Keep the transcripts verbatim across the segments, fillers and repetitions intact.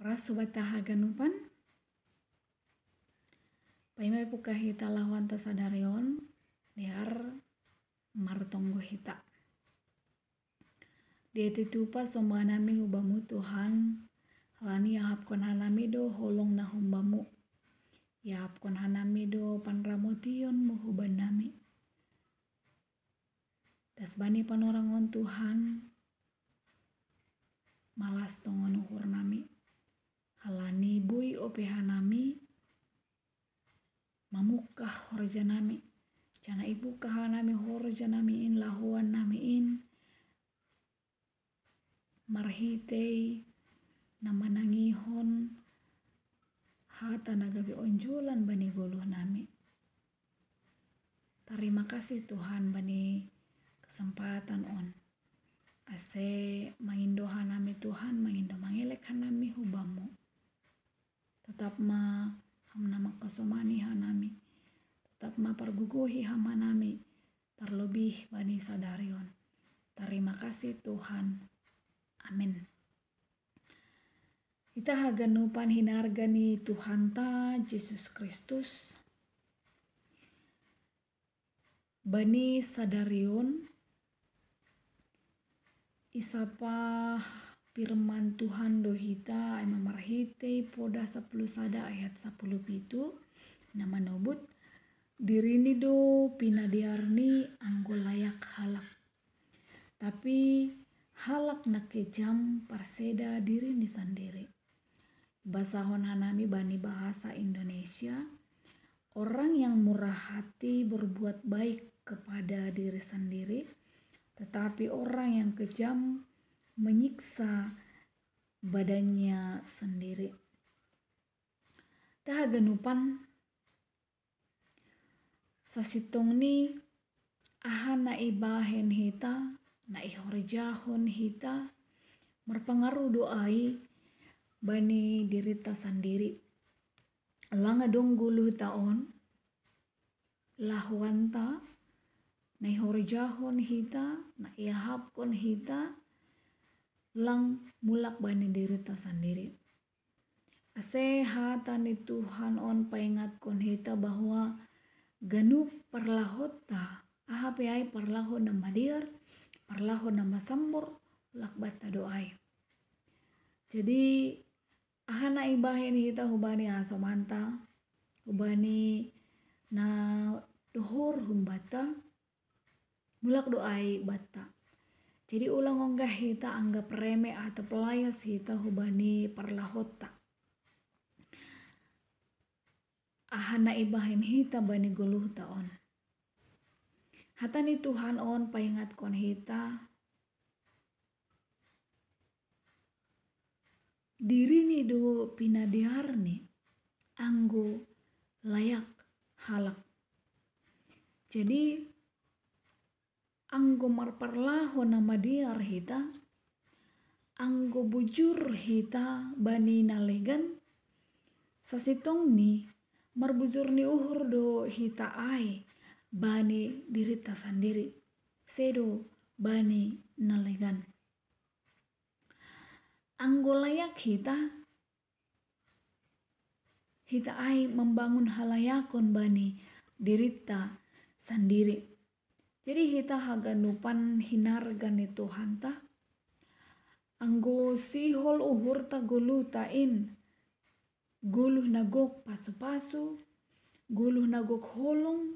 Ras hubatta haganupan. Paima ipuka hita lahuanta sadari on, diar martonggo hita. Dia tutupa somba nami hubamu Tuhan, halani iahapkon hanami do holong na humbamu. Iahapkon hanami do panramotionmu huban nami. Das bani panorangon Tuhan, malas tongon uhur nami. Halani boi ope hanami mamungkah horja nami. Jana ibuka hanami horja nami in, lahuan nami in, marhitei na manangihon hata na gabe onjolan bani goluh nami. Tarima kasih Tuhan bani kesempatan on. Ase mangindo hanami Tuhan, mangindo mangelek hanami hubamu. Tetap ma ham na mangkasomani hanami. Tetap ma pargogohi ham hanami, tarlobih bani sadari on. Tarima kasih Tuhan. Amin. Hita haganupan hinarga ni Tuhanta Jesus Kristus. Bani sadari on, isapa firman Tuhan do hita, ai ma marhitei Poda sapuluh sada ayat sapuluh pitu, na manobut, dirini do pinadearni anggo layak halak. Tapi halak na kejam parseda dirini sandiri. Basahon hanami bani bahasa Indonesia, orang yang murah hati berbuat baik kepada diri sendiri, tetapi orang yang kejam menyiksa badannya sendiri. Hita haganupan, sasintongni aha na ibahen hita, na ihorjahon hita, marpangaruh do ai bani dirinta sandiri. Lang adong goluhta on, lahuanta, na ihorjahon hita, na iahapkon hita, lang mulak bani dirinta sandiri. Ase hata ni Tuhan on paingatkon hita bahwa ganup parlahonta, aha pe ai parlahon na madear, parlahon na masambor, lakbatta do ai. Jadi, aha na ibahen hita hubani hasomanta, hubani na dohor humbanta, mulak do ai batta. Jadi ulang ongga hita anggap remeh atau pelayas hita hubani parlahonta. Aha na ibahen hita bani goluhta on. Hata ni Tuhan on paingatkon hita, dirini do pinadearni anggo layak halak. Jadi, anggo marparlahon na madear hita, anggo bujur hita bani na legan, sasintongni marbujur ni uhur do hita ai bani dirinta sandiri, sedo bani na legan. Anggo layak hita, hita ai mambangun halayakon bani dirinta sandiri. Jadi hita haganupan hinarga ni Tuhanta, anggo sihol uhurta goluhta in, goluh na gok pasupasu, goluh na gok holong,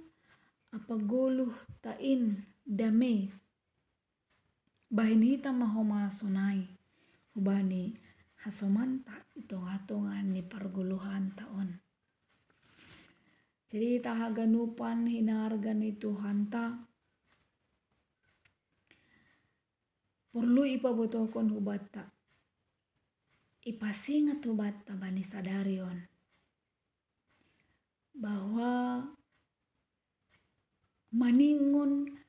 ampa goluhta in dame, bahen hita ma homa sonai hubani hasomanta i tongah-tongah ni pargoluhanta on. Jadi hita haganupan hinarga ni Tuhanta, porlu ipabotohkon hubanta, ipasingat hubanta bani sadari on, bahwa maningon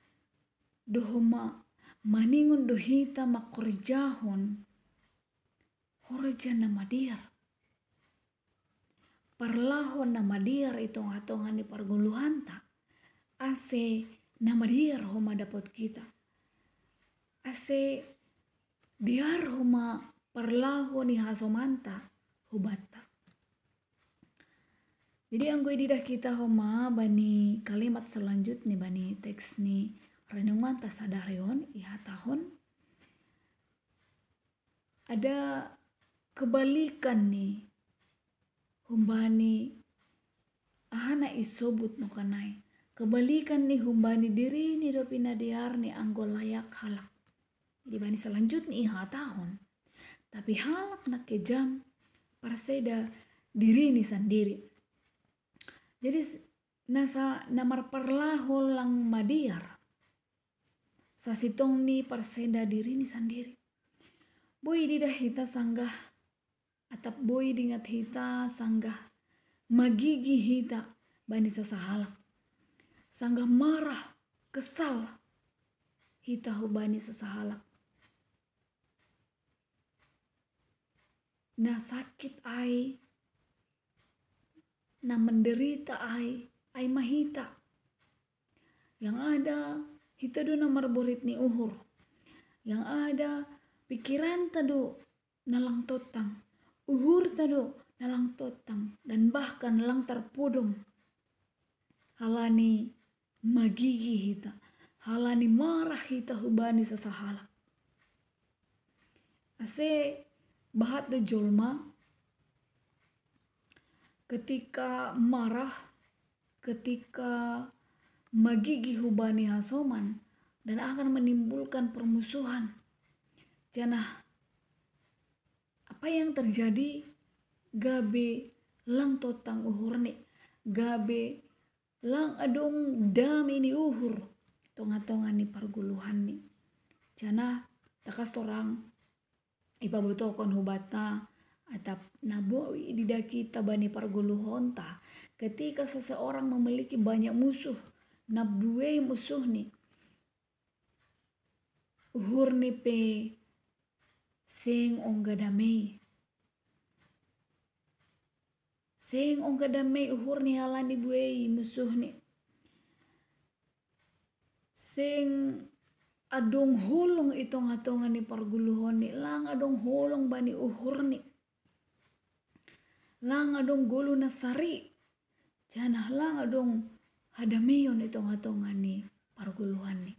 do homa, maningon do hita mangkorjahon horja na madear, parlahon na madear i tongah-tongah ni pargoluhanta, ase na madear homa dapot hita, ase dear homa parlahon ni hasomanta, hubatta. Jadi anggo ididah hita homa bani kalimat selanjutni bani teks ni renungan ta sadari on, ihatahon ada kebalikan ni humbani ahana isobut nokanai. Kebalikan ni humbani dirini do pinadearni anggo layak halak. Jadi bani selanjutni ihatahon. Tapi halak na kejam parseda dirini sandiri. Jadi nasa na marparlahon lang madear. Sasintongni parseda dirini sandiri. Boi ididah hita sanggah, atap boi diingat hita sanggah magigi hita bani sasahalak. Sanggah marah, kesal hita hubani sasahalak. Na sakit ai, na menderita ai, ai ma hita. Yang ada hita do na marborit ni uhur. Yang ada pikiranta do na lang tontang. Uhurta do na lang tontang dan bahkan lang tarpodom. Halani magigi hita, halani marah hita hubani sasahalak. Ase bahat do jolma ketika marah, ketika magigi hubani hasoman dan akan menimbulkan permusuhan. Janah apa yang terjadi? Gabe lang tontang uhurni, gabe lang adong dame ni uhur tonga-tonga ni pargoluhanni. Janah tangkas torang ipabotohon hubanta atap na boi ididah hita bani pargoluhonta, ketika seseorang memiliki banyak musuh, na buei musuhni, uhurni pe seng ongga damei. Seng ongga damei uhurni halani buei musuhni. Seng adong holong i tonga-tonga ni pargoluhonni, lang adong holong bani uhurni. Lang adong goluh na sari, janah lang adong hadameion i tonga-tonga ni pargoluhanni.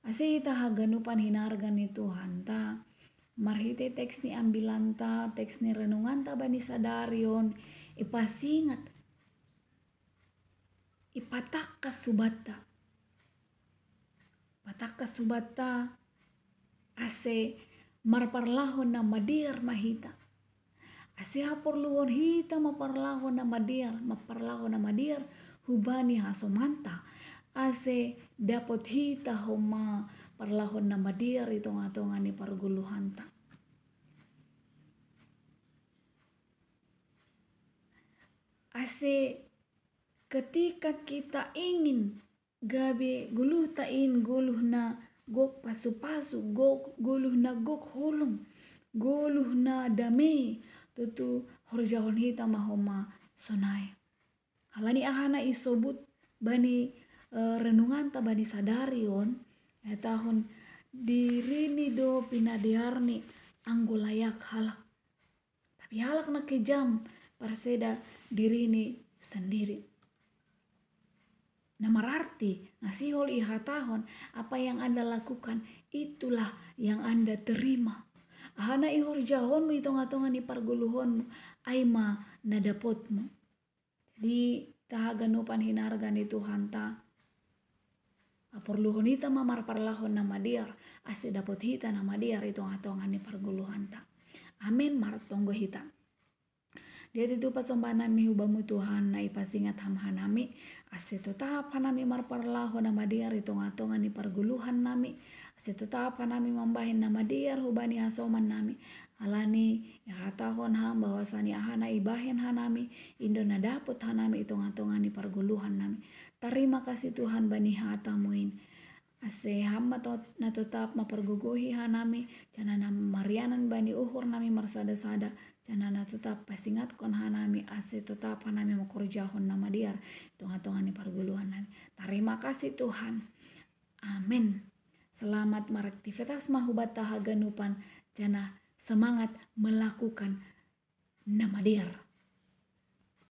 Ase hita haganupan hinarga ni Tuhanta, marhite teks ni ambilanta, teks ni renunganta bani sadari on, ipasingat, ipatangkas hubanta. Patangkas hubanta ase marparlahon na madear ma hita. Ase haporluhon hita ma parlahon na madear, ma parlahon na madear hubani hasomanta, ase dapot hita homa parlahon na madear i tonga-tonga ni pargoluhanta. Ase ketika kita ingin gabe goluhta in goluh na gok pasu-pasu, gok, goluh na gok holong, goluh na damei, tutu horjahon hita ma homa sonai. Halani aha na isobut bani eh, renunganta bani sadari on, ihatahon dirini do pinadearni anggo layak halak. Tapi halak na kejam parseda dirini sandiri. Na mararti, na sihol ihatahon, apa yang Anda lakukan, itulah yang Anda terima. Aha na ihorjahonmu i tonga-tonga ni pargoluhonmu, ai ma na dapotmu. Jadi, hita haganupan hinarga ni Tuhanta, haporluhon hita ma marparlahon na madear, ase dapot hita na madear i tonga-tonga ni pargoluhanta. Amen, martonggo hita. Dia tutu pasombah nami hu Bamu Tuhan, na ipasingat Ham hanami, ase totap hanami marparlahon na madear i tonga-tonga ni pargoluhan nami, ase totap hanami mambahen na madear hubani hasoman nami. Halani ihatahon Ham bahwasani aha na ibahen hanami, in do na dapot hanami i tonga-tonga ni pargoluhan nami. Tarima kasih Tuhan bani hata-Mu in. Ase Ham ma tot-, na totap mapargogohi hanami, janah na marianan bani uhur nami marsada-sada, janah na totap pasingatkon hanami, ase totap hanami mangkorjahon na madear i tonga-tonga ni pargoluhan nami. Tarima kasih Tuhan. Amen. Selamat maraktivitas ma hubanta haganupan, janah semangat melakukan na mader.